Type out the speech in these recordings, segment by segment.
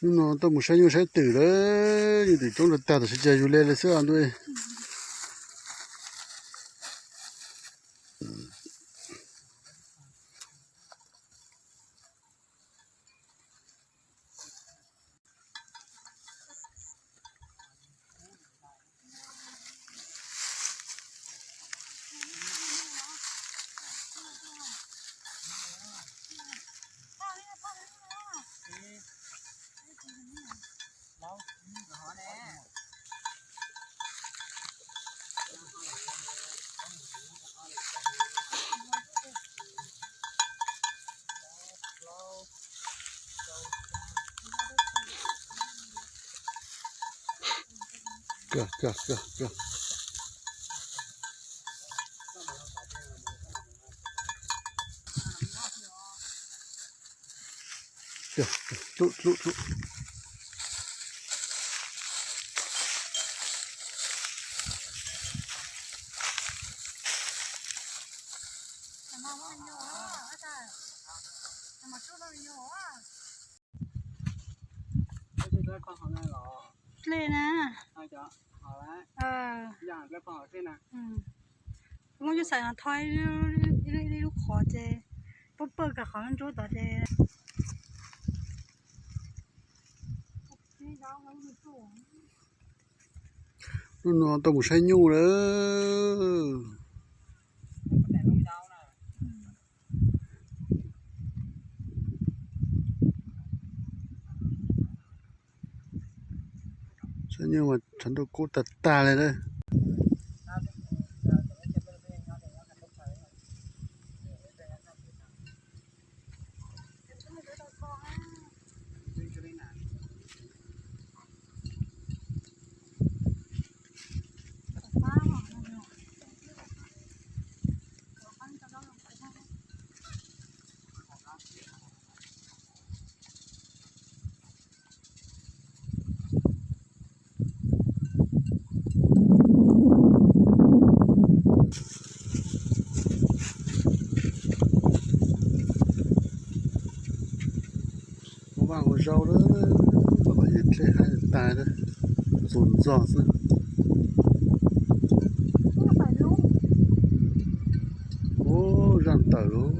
Hnub no tuaj mus saib nyuj saib twm lawm, nyuj twm coob rau tag tam sim cia yus le li xwb ntuj. Kawg, kawg, kawg, kawg. Dlub, dlub, dlub. Dlej na. Muab cov xaim no tho ib lub qhov ces pab pawj kiag qhov ntsuab tod ces. Hnub no tuaj mus saib nyuj lawm. Saib nyuj mas tshav ntuj kub tag tag li na. Ua vaj ua zaub lawm, ua kom yus dlej haib tas lawm, ntxuag ntxog xwb. Ub, zaj tawm lauj.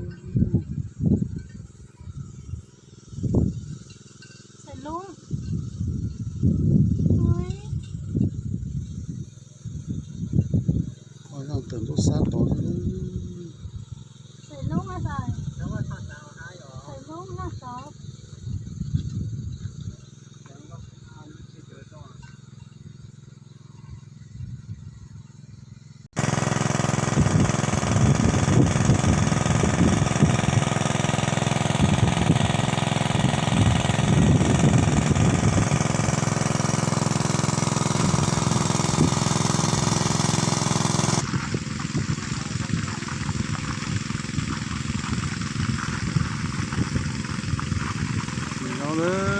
Zaj tawm ntuj xab tod. Ntau lawm,